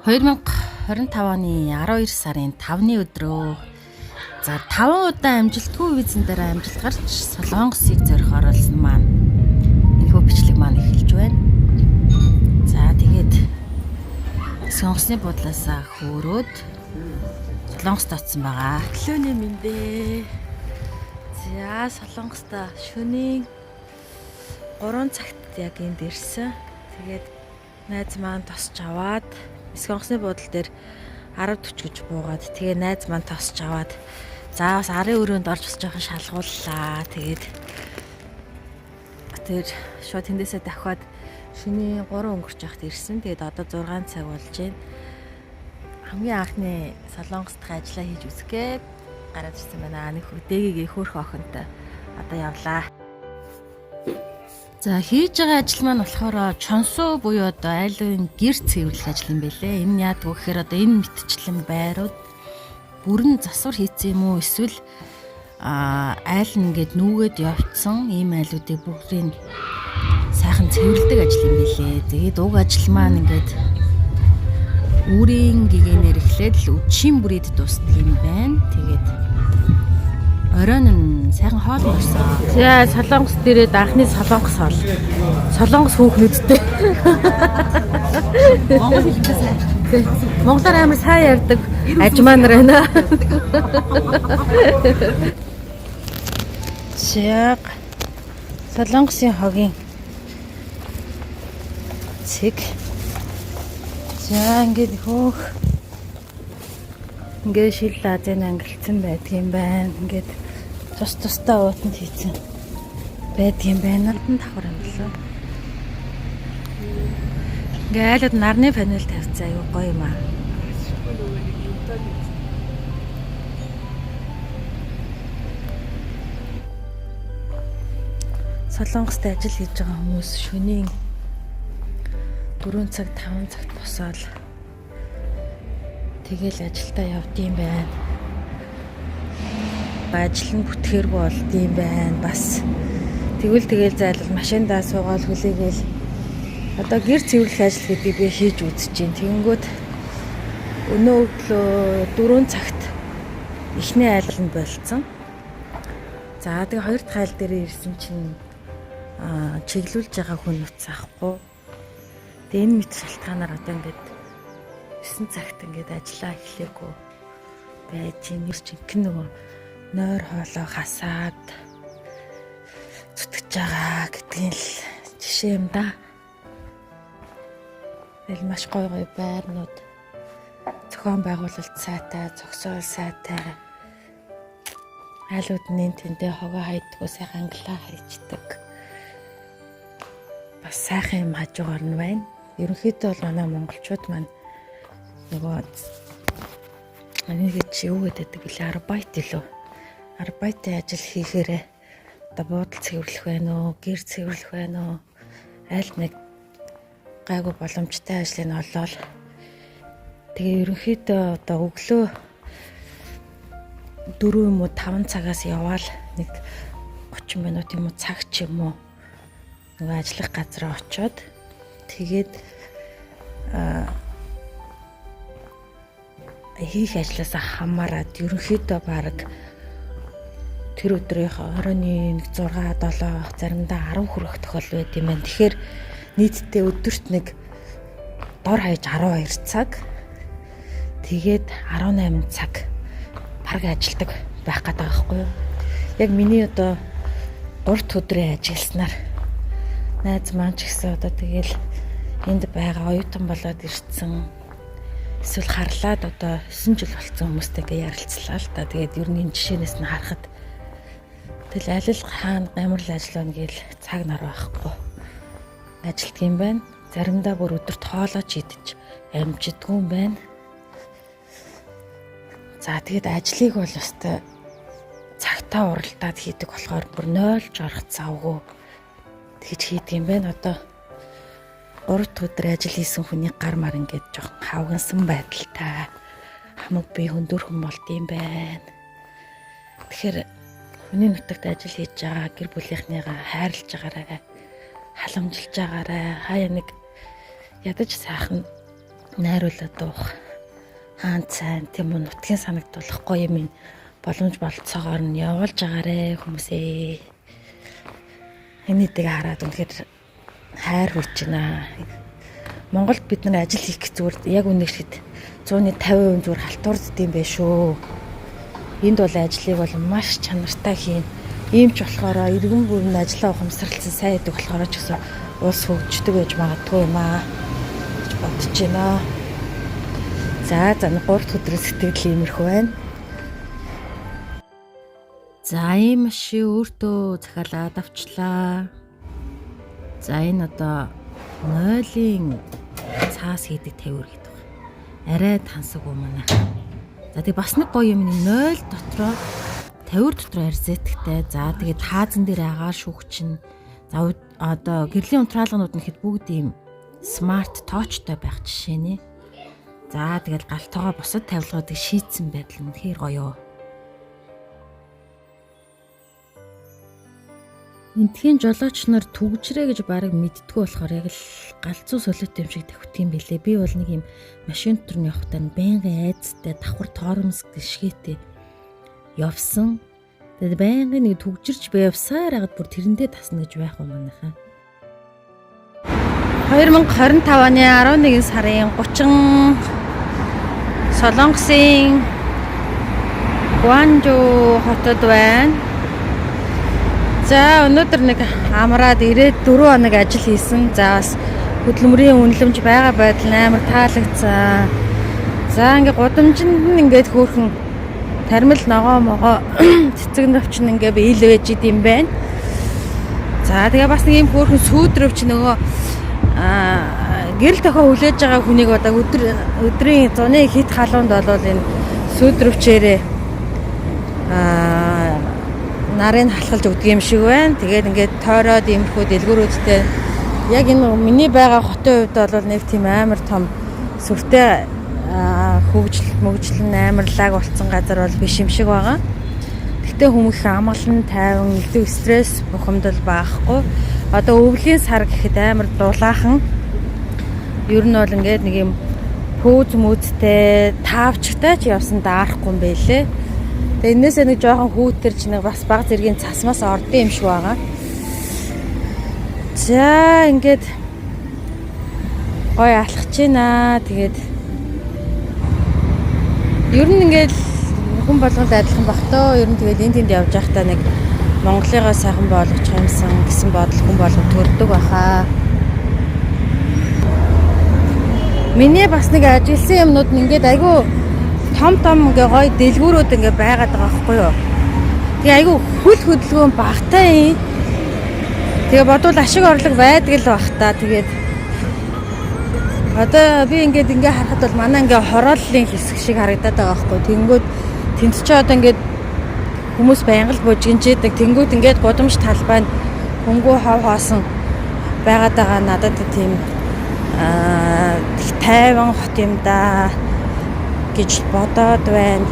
2025 оны 12 сарын 5-ны өдрөө за 5 удаа амжилтгүй визэн дээр амжилт гарч Солонгосыг зорих оролцсон маань энэхүү бичлэг маань эхэлж байна. За тэгээд Солонгосны буудлаасаа хөөрөөд Солонгост очсон байгаа. Өглөөний мэндээ. За Солонгоста шөнийн 3 цагт яг энд ирсэн. Тэгээд найз маань тосч аваад Солонгосны буудлын дээр 10:40 гэж буугаад тэгээ найз маань тосч аваад за бас арын өрөөнд орж бас жоохон шалгууллаа. Тэгээд тэр шууд тэндээсээ давхиад шөнийн 3 өнгөрч байхад ирсэн. Тэгээд одоо 6 цаг болж байна. Хамгийн анхны Солонгос дахь ажлаа хийж үзэх гээд гараад ирсэн байна. Нэг дээгээ хөөх охинтой одоо явлаа. За хийж байгаа ажил маань болохоор чонсуу буюу одоо айлын гэр цэвэрлэх ажил юм байлээ. Энэ нь яадаг вэ гэхээр одоо энэ мэтчлэн байрууд бүрэн засвар хийцэн юм уу эсвэл айл нь ингээд нүүгээд явцсан ийм айлуудыг бүгдийг сайхан цэвэрлдэг ажил юм байлээ. Тэгээд уг ажил маань ингээд үүрийн гигэнээр эхлээд л үдшийн бүрээд дуустдаг юм байна. Тэгээд оройн нь сайхан хоол орсон. За Солонгос дээрээ анхны Солонгос хоол. Солонгос хүүхнүүдтэй. Монгол хэлтэй сайн. Монголоор амар сайн ярьдаг ажмаа нар байна. За Солонгосын хогийн цэг. За ингээд хөөх ингээд шил лазын ангилцсан байдгийн байна. Ингээд тус тустай уутанд хийцэн байдгийн байна. Хатан давхар юм лөө. Ингээ айлууд нарны панел тавьцсан аюу гоё юм аа. Солонгост ажил хийж байгаа хүмүүс шөнийн 4 цаг 5 цагт босоод тэгэл ажилдаа явдсан байна. Ажил нь бүтгээргүй болдсон байна. Бас тэгвэл тэгэл зайлал машиндаа суугаал хүлээгээл одоо гэр цэвэрлэх ажил гэдгийг би хийж үзэж чинь. Тэгэнгүүт өнөө өглөө 4 цагт эхний айл нь болцсон. За тэгээ хоёр дахь айл дээр ирсэн чинь чиглүүлж байгаа хүн нуц авахгүй. Тэгээ энэ мэт шалтгаанаар одоо ингээд 9 цагт ингээд ажиллаа эхлэегүй байж юм. Жинхэнэ нөгөө нойр хоолоо хасаад зүтгэж байгаа гэдгийн л жишээ юм да. Тэгэл маш гоё гоё байрнууд зохион байгуулалт сайтай, зогсоол сайтай. Айлууд нь тэндээ хогоо хайдгуу сайхан англаа хайчдаг. Бас сайхан юм хажуугаар нь байна. Ерөнхийдөө бол манай монголчууд маань нөгөө нэг чи юу гэдэг билээ арбайт илүү. Арбайтын ажил хийхээрээ одоо буудал цэвэрлэх байна уу, гэр цэвэрлэх байна уу, аль нэг гайгүй боломжтой ажлыг нь олоод тэгээ ерөнхийдөө одоо өглөө 4 юм уу 5 цагаас яваал нэг 30 минут юм уу цаг ч юм уу нөгөө ажиллах газараа очиод тэгээд хийх ажлаасаа хамаарат ерөнхийдөө бараг тэр өдрийнхөө оройн 6 7 заримдаа 10 хүрэх тохиол байд юм байна. Тэгэхээр нийтдээ өдөрт нэг дор хаяж 12 цаг тэгээд 18 цаг бараг ажилладаг байх гэдэг байгаа байхгүй юу? Яг миний одоо 3 дахь өдрийн ажилласнаар найз маань ч гэсэн одоо тэгэл энд байгаа оюутан болоод ирсэн эсвэл харлаад одоо 9 жил болцсон хүмүүстэй ингээ ярилцлаа л та. Тэгээд ер нь энэ жишээнээс нь харахад тэгэл аль хаана ямар л ажил байна гээл цаг нар байхгүй ажилтг юм байна. Заримдаа бүр өдөрт хоолоо ч идэж амжидгүй юм байна. За тэгээд ажлыг бол өстой цагтаа уралдаад хийдэг болохоор бүр нойлж орох завгүй тэгж хийдэг юм байна. Одоо 3 дахь өдөр ажил хийсэн хүний гар мар ингээд жоохон хавгансан байдалтай хамаг би хөндөрхөн болд юм байна. Тэгэхээр хүний нутагт ажил хийж байгаа гэр бүлийнхнийгаа хайрлаж байгаарай, халамжилж байгаарай. Хаяа нэг ядаж сайхан Найруулад уух хаан цайн тийм үү, нутгийн санагдуулах гоё юм боломж болцоогоор нь явуулж агаарэ хүмүүсээ. Энэ дээг хараад үнэхээр хайр хүрч байна. Монголд бид нар ажил хийх зүгээр яг үнэхээр 150% зүгээр халтурдд юм байна шүү. Энд бол ажлыг бол маш чанартай хийн. Ийм ч болохоор иргэн бүрэн ажлаа ухамсарласан сайн гэдэг болохоор ч гэсэн улс хөгждөг байж магадгүй юм аа гэж бодож байна. За за 3 дахь өдрийн сэтгэл иймэрхүү байна. За ийм машин өөртөө захиалаад авчлаа. За энэ одоо нойлын цаас хийдэг тавиур гэдэг байна. Арай тансаг уу манайх. За тэг бас нэг гоё юм нь 0 дотроо тавиур дотроо арзетгтэй. За тэгээд таазан дээр агаар шүүгчин. За одоо гэрлийн унтраалганууд нь хэд бүгд ийм смарт тоочтой байх жишээ нэ. За тэгэл галтойгоо бусад тавилгуудыг шийдсэн байдал үнэхээр гоё. Энтхийн жолооч нар түгжрээ гэж бараг мэддгүү болохоор яг л галзуу солиот юм шиг давхт юм билээ. Би бол нэг юм машин дотор нь явахдаа байнгын айцтай давхар торомс гიშгээтэй явсан. Тэгээд байнгын нэг түгжирч явсаар хагаад бүр тэрэндээ тасна гэж байх юм манайхаа. 2025 оны 11 сарын 30 Солонгосын Гуанжу хотод байна. За өнөөдөр нэг амраад ирээд 4 хоног ажил хийсэн. За бас хөдөлмөрийн үнэлэмж байгаа байдал нь амар таалагдсан. За ингээ гудамжинд нь ингээд хөөрхөн тармил ногоо могоо цэцэг навч нь ингээ биел байж идэм байна. За тэгээ бас нэг юм хөөрхөн сүүдрөвч нөгөө гэрэл тохио хүлээж байгаа хүнийг одоо өдрийн зуны хит халуунд болвол энэ сүүдрөвчээрээ нарын халахалж өгдөг юм шиг байна. Тэгээд ингээд тойроод иймэрхүү дэлгүүрүүдтэй яг энэ миний байгаа хотын хувьд бол нэг тийм амар том сүртэй хөгжил мөгжил нь амар лаг болцсон газар бол биш юм шиг байгаа. Гэхдээ хүмүүс их амгалан тайван илүү стресс бухимдал байхгүй. Одоо өвлийн сар гэхэд амар дулаахан. Ер нь бол ингээд нэг юм пүүз мүүзтэй таавчтай ч явсан даарахгүй юм байлээ. Тэгээ энээсээ нэг жоохон хүүтэрч нэг бас баг зэргийн цасмаас ордон юм шиг байгаа. За ингээд гоё алхаж байна. Тэгээд ер нь ингээд хүн болгонд адилхан бах тоо. Ер нь тэгээд энэ тэнд явж байхдаа нэг Монголыгоо сайхан болгочих юмсан гэсэн бодол хүн болгон төрдөг баха. Миний бас нэг ажилласан юмнууд нь ингээд айгүй том том ингээ гоё дэлгүүрүүд ингээ байгаад байгаа байхгүй юу. Тэгээ айгүй хөл хөдөлгөөн багтай юм. Тэгээ бодвол ашиг орлого байдаг л бах та. Тэгээд одоо би ингээд ингээ харахад бол манай ингээ хорооллын хэсэг шиг харагдаад байгаа байхгүй. Тэнгүүд тэнд чи одоо ингээд хүмүүс байнга л бужигнжээдэг. Тэнгүүд ингээд гудамж талбай нь хөнгөө хов хоосон байгаад байгаа надад тийм тайван хот юм да гэж бодоод байна.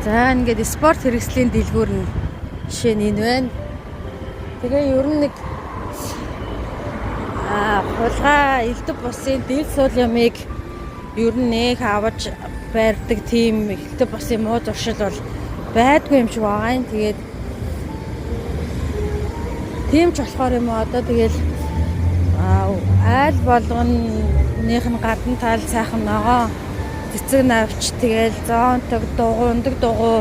За ингээд спорт хэрэгслийн дэлгүүр нь жишээ нь энэ байна. Тэгээ ер нь нэг хулгай элдв бусын дэл суул ямыг ер нь нэх аваж барьдаг тийм элдв бусын муу зуршил бол байдгүй юм шиг байгаа юм. Тэгээд тийм ч болохоор юм уу одоо тэгэл айл болгоных нь гадна тал сайхан ногоо цэцэг навч тэгэл зоонтог дугуй ундаг дугуй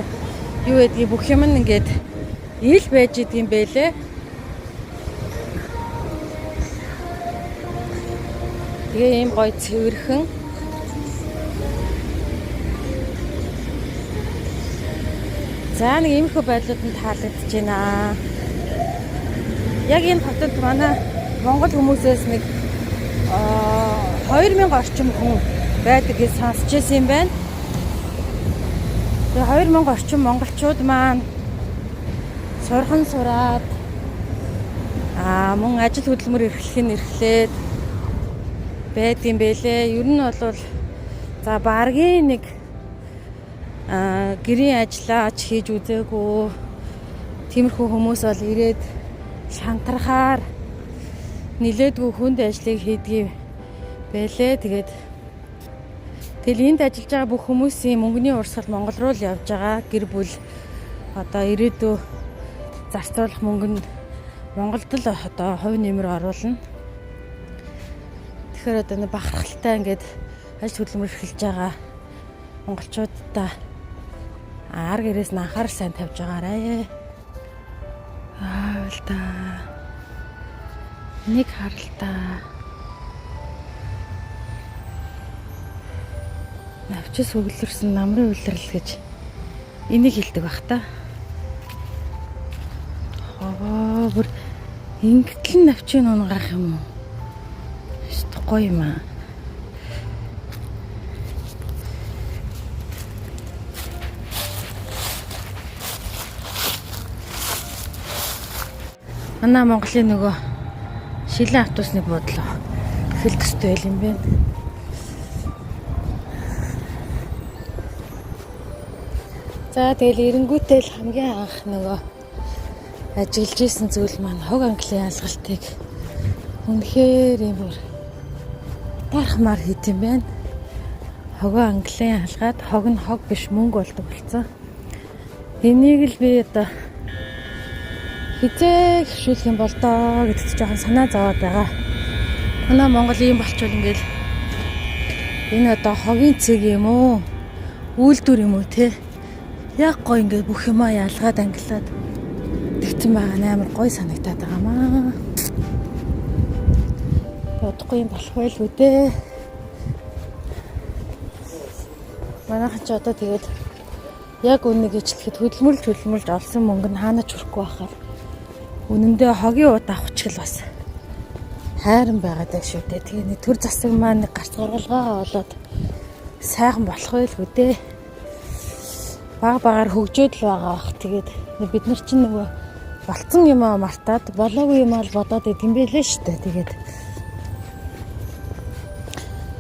юу гэдгийг бүх юм нь ингээд ил байж идэм бэлээ. Тэгээ ийм гоё цэвэрхэн. За нэг иймэрхүү байдлууд нь таалагдж байна. Яг энэ хотод манай Монгол хүмүүсээс нэг 2000 орчим хүн байдаг гэж сонсч байсан юм байна. Тэгээ 2000 орчим монголчууд маань сурхан сураад мөн ажил хөдөлмөр эрхлэх нь эрхлээд байдгийн бэлээ. Ер нь бол за баргийн нэг гэрийн ажлаа ч хийж үзээгүй тиймэрхүү хүмүүс бол ирээд шантрахаар нилээдгүй хүнд ажлыг хийдэг юм бэлээ. Тэгээд тэгэл энд ажиллаж байгаа бүх хүмүүсийн мөнгөний урсгал Монгол руу л явж байгаа. Гэр бүл одоо ирээдүй зарцуулах мөнгө нь Монголд л одоо хувь нэмэр оруулна. Тэгэхээр одоо нэг бахархалтай ингээд ажил хөдөлмөр эрхэлж байгаа монголчуудаа ар гэрээс нь анхаарал сайн тавьж байгаарай. Аа л да. Нэг харалтаа. Навчис хөглөрсөн намрын улирал гэж энийг хэлдэг бах та. Хоо бүр ингэтэл навчин унгаах юм уу? Өстө гоё юм аа. Манай Монголын нөгөө шилэн автобусны буудлаа хэл төстэй байл юм байна. За тэгэл эренгүүтэл хамгийн анх нөгөө ажиглаж исэн зүйл маань хог английн ялгалтыг үнэхээр юм бүр дарахмаар хийт юм байна. Хогоо английн ялгаад хог нь хог биш мөнгө болдог болсон. Энийг л би одоо хизээ хөвшүүлэх юм бол доо гэдэгт жоохон санаа зовоод байгаа. Манай Монгол ийм болчвол ингээл энэ одоо хогийн цэг юм уу? Үйлдвэр юм уу те? Яг гой ингээд бүх юмаа ялгаад англиад тэгсэн байгаа нь амар гой санагтаад байгаа маа. Бодохгүй юм болох байлгүй дээ. Манайхан ч одоо тэгээд яг үнэ гэж хэлэхэд хөдөлмөрлж олсон мөнгө нь хаана ч хүрэхгүй байхаар үнэндээ хогийн ууд авах ч гэл бас хайран байгаа даа шүү дээ. Тэгээ нэг төр засаг маань нэг гарц горголгоогоо олоод сайхан болох байлгүй дээ. Баг багаар хөгжөөд л байгаа бах. Тэгээд бид нар чинь нөгөө болцсон юмаа мартаад болоогүй юмаа л бодоод идэм байлээ шүү дээ. Тэгээд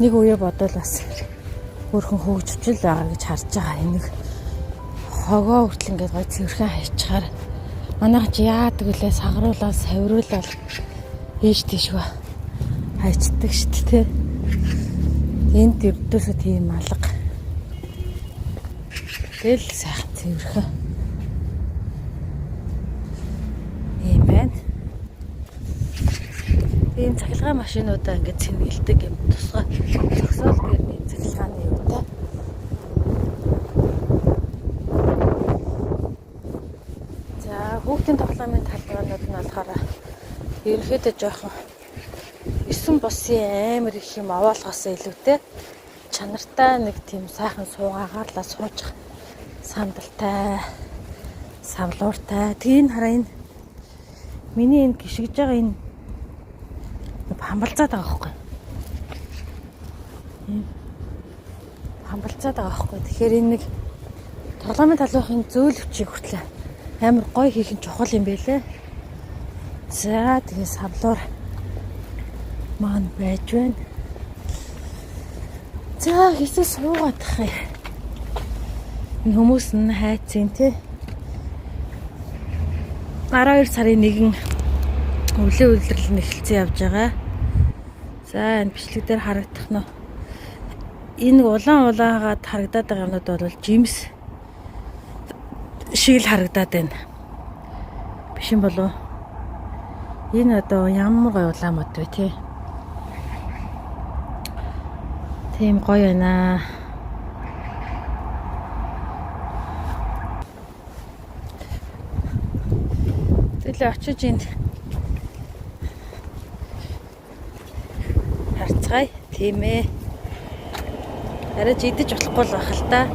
нэг үе бодвол бас өөрхөн хөгжиж л байгаа гэж харж байгаа. Энийг хогоо хүртэл ингээд гой цэвэрхэн хайчаар манайх чи яадаг вүлээ сагруулаад савируулаад ийш тийшгүй хайчдаг шүү дээ. Энд ердөөсөө тийм алга. Тэгэл сайхан цэвэрхэн. Ийм байна. Ийм цахилгаан машинуудаа ингээд цэнгэлдэг юм тусгай зогсоол дээр нэг цахилгааны юутай. За хүүхдийн тоглоомын талбайнууд нь болохоор ерөнхийдөө жоохон 9 босын амар их юм овоолгоос илүүтэй чанартай нэг тийм сайхан суугаагаарлаа суучих сандалтай, савлууртай. Тэгээ энэ хараа энэ миний энэ гიშгэж байгаа энэ хамбалцаад байгаа байхгүй. Хамбалцаад байгаа байхгүй. Тэгэхээр энэ нэг тоглоомын талбайын зөөлөвчийг хүртэл амар гоё хийх нь чухал юм байлээ. За тэгээ савлуур маань байж байна. За хэсэг суугаадах юм. Энэ хүмүүс нь хайцын тий. 12 сарын 1 өвлийн үйлдвэрлэл нь эхэлсэн явж байгаа. За энэ бичлэг дээр харагдах нь энэ улаан улаагаад харагдаад байгаа юмнууд бол жимс шиг л харагдаад байна. Биш юм болов? Энэ одоо ямар гоё улаан мод вэ тий? Тийм гоё байна. Тэгэл очиж энд харцгаая. Тийм ээ. Арай ч идэж болохгүй л байх л та.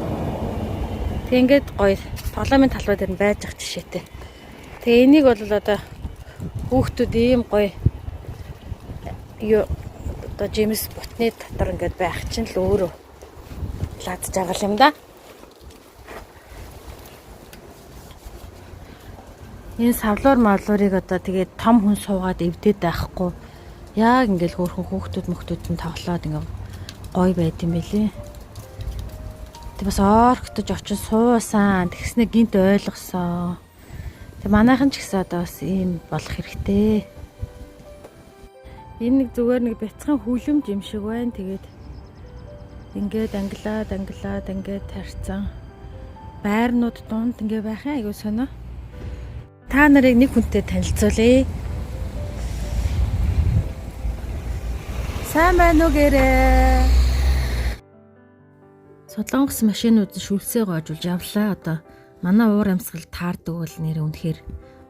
Тэг ингээд гоё тоглоомын талбай дээр нь байж ах жишээтэй. Тэгээ энийг бол одоо хүүхдүүд ийм гоё юу одоо жимс бутны дотор ингээд байх чинь л өөрөө лад жаргал юм да. Энэ савлуур малуурыг одоо тэгээд том хүн суугаад эвдээд байхгүй. Яг ингээл хөөрхөн хүүхдүүд мөхтүүд нь тоглоод ингээ гоё байд юм бэлээ. Тэг бас орхтож очиж суусан. Тэгснэ гинт ойлгосон. Тэг манайхан ч гэсэн одоо бас ийм болох хэрэгтэй. Энэ нэг зүгээр нэг бяцхан хүлэмж юм шиг байна. Тэгээд ингээд ангилаад ангилаад ингээд тарьцсан байрнууд дунд ингээ байх юм айгуу сонио. Та нарыг нэг хүнтэй танилцуулъя. Сайн байна уу гэрээ? Солонгос машинууд шүлсээ гоожулж явлаа. Одоо манай уур амьсгал таардаг бол нэр үнэхээр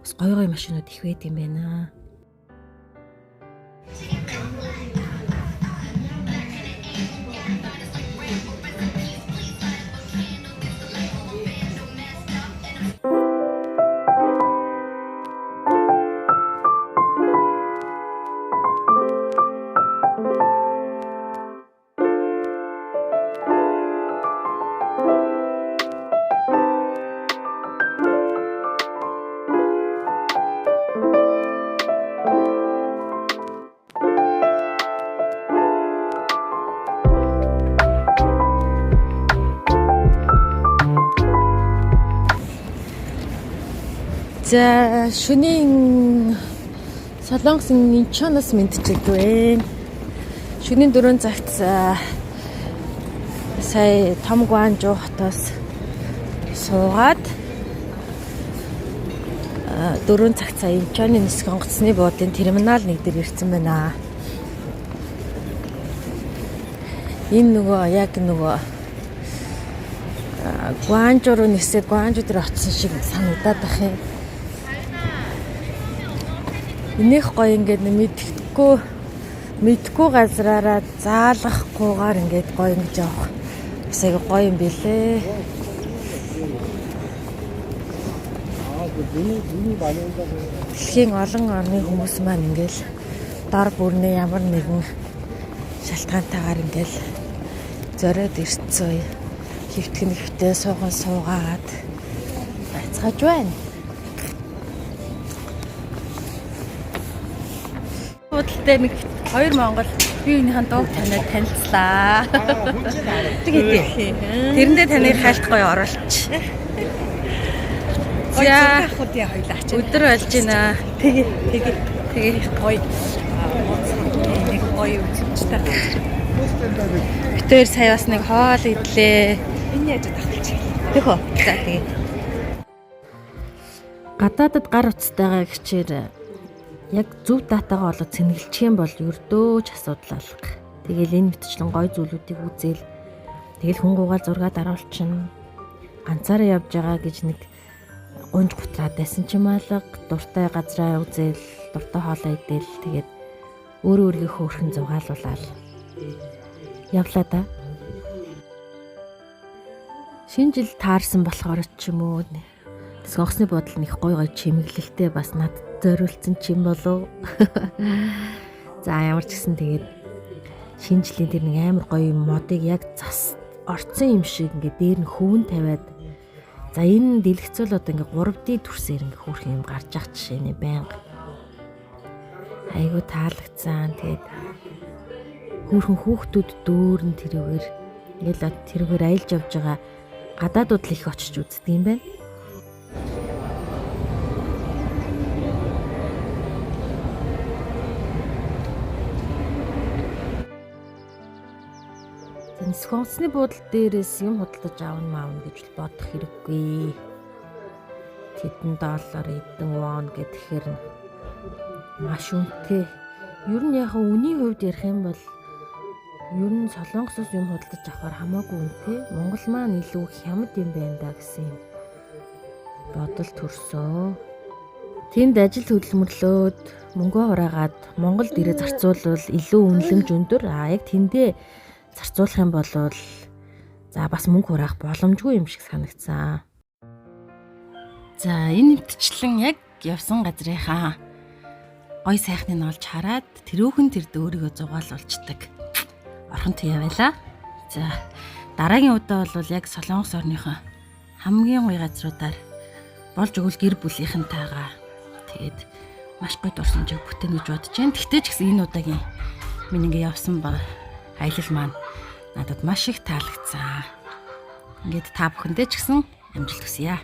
бас гоё гоё машинууд их байд юм байна. За шөнийн Солонгосын Инчоноос мэдчихэд байна. Шөнийн 4 цагт сая том Гуанжу хотоос суугаад 4 цагт сая Инчоны нисэх онгоцны буудлын терминал нэг дээр ирсэн байна. Энэ нөгөө яг нөгөө Гуанжу руу нисээ Гуанжу дээр очсон шиг санагдаад байх юм. Энийх гоё ингээд мэдхгүй газраараа заалгахгүйгээр ингээд гоё ингэж явах. Бас айгу гоё юм билээ. Дэлхийн олон орны хүмүүс маань ингээл дор бүрнээ ямар нэгэн шалтгаантайгаар ингээл зориод ирцээ. Хөвтгөн хөвтөө сууган суугаад байцгааж байна. Буудал дээр нэг хоёр монгол бие биенийхэн дууг таниад танилцлаа. Тэгээд тэрэндээ таныг хайлт гоё оруулч. За Худын хоёлаа ач. өдөр болж байна. Тэгээ тэгээ тэгээ гоё нэг гоё үзэмжтэй газар. Бид хоёр сая бас нэг хоол идлээ. Энэ яаж давталж хэлээ. Тэхөө. За тэгээ. Гадаадад гар утастайгаа гिचээр яг зөв датагаа олоод цэнгэлчих юм бол ердөө ч асуудал алга. Тэгэл энэ мэтчлэн гой зүйлүүдийг үзээл тэгэл хүн гугаал зураг даруулчихна. Ганцаараа явж байгаа гэж нэг гунж гутраад байсан ч юм алга, дуртай газраа үзээл, дуртай хоолоо идэл тэгээд өөрөө өөрийгөө хөөрхөн зугаалуулаад явлаа да. Шинэ жил таарсан болохоор ч юм уу Сонгосны бодол нэг гой гой чимэглэлтэй бас надад зориулсан ч юм болов. За ямар ч гэсэн тэгээд шинэ жилийн тэр нэг амар гоё модыг яг зас орцсон юм шиг ингээ дээр нь хөвөн тавиад за энэ дэлгэцүүл одоо ингээ 3D төрсээр ингээ хөөрхөн юм гарч ах жишээ нэ байнга. Айгу таалагдсан. Тэгээд хөөрхөн хүүхдүүд дүүрэн тэрүүгээр ингээл тэрүүгээр аялж явж байгаа гадаадууд л их очиж үздэг юм байна. Нисэх онгоцны буудал дээрээс юм худалдаж аавна маавна гэж л бодох хэрэггүй. Тэдэн доллар, эдэн вон гэхээр нь маш үнэтэй. Ер нь яг үнийн хувьд ярих юм бол ер нь Солонгосоос юм худалдаж авахар хамаагүй үнэтэй. Монгол маань илүү хямд юм байна да гэсэн юм бодол төрсөө. Тэнд ажил хөдөлмөрлөөд мөнгө хураагаад Монголд ирээ зарцуулвал илүү үнэлэмж өндөр. А яг тэндээ зарцуулах юм бол за бас мөнгө хураах боломжгүй юм шиг санагдсан. За энэ хэмтчлэн яг явсан газрынхаа гой сайхныг нь олж хараад тэрүүхэн тэрд өөрийгөө зугаалуулцдаг. Орхон туяа байла. За дараагийн удаа бол яг Солонгос орныхоо хамгийн гоё газруудаар болж өгвөл гэр бүлийнхэнтэйгээ тэгээд маш гоё дурсамжийг бүтээн гэж бодож байна. Тэгтээ ч гэсэн энэ удаагийн минь ингээ явсан ба аялал маань надад маш их таалагдсан. Ингээд та бүхэндээ ч гэсэн амжилт хүсье.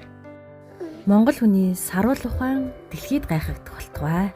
Монгол хүний саруул ухаан дэлхийд гайхагдах болтугай.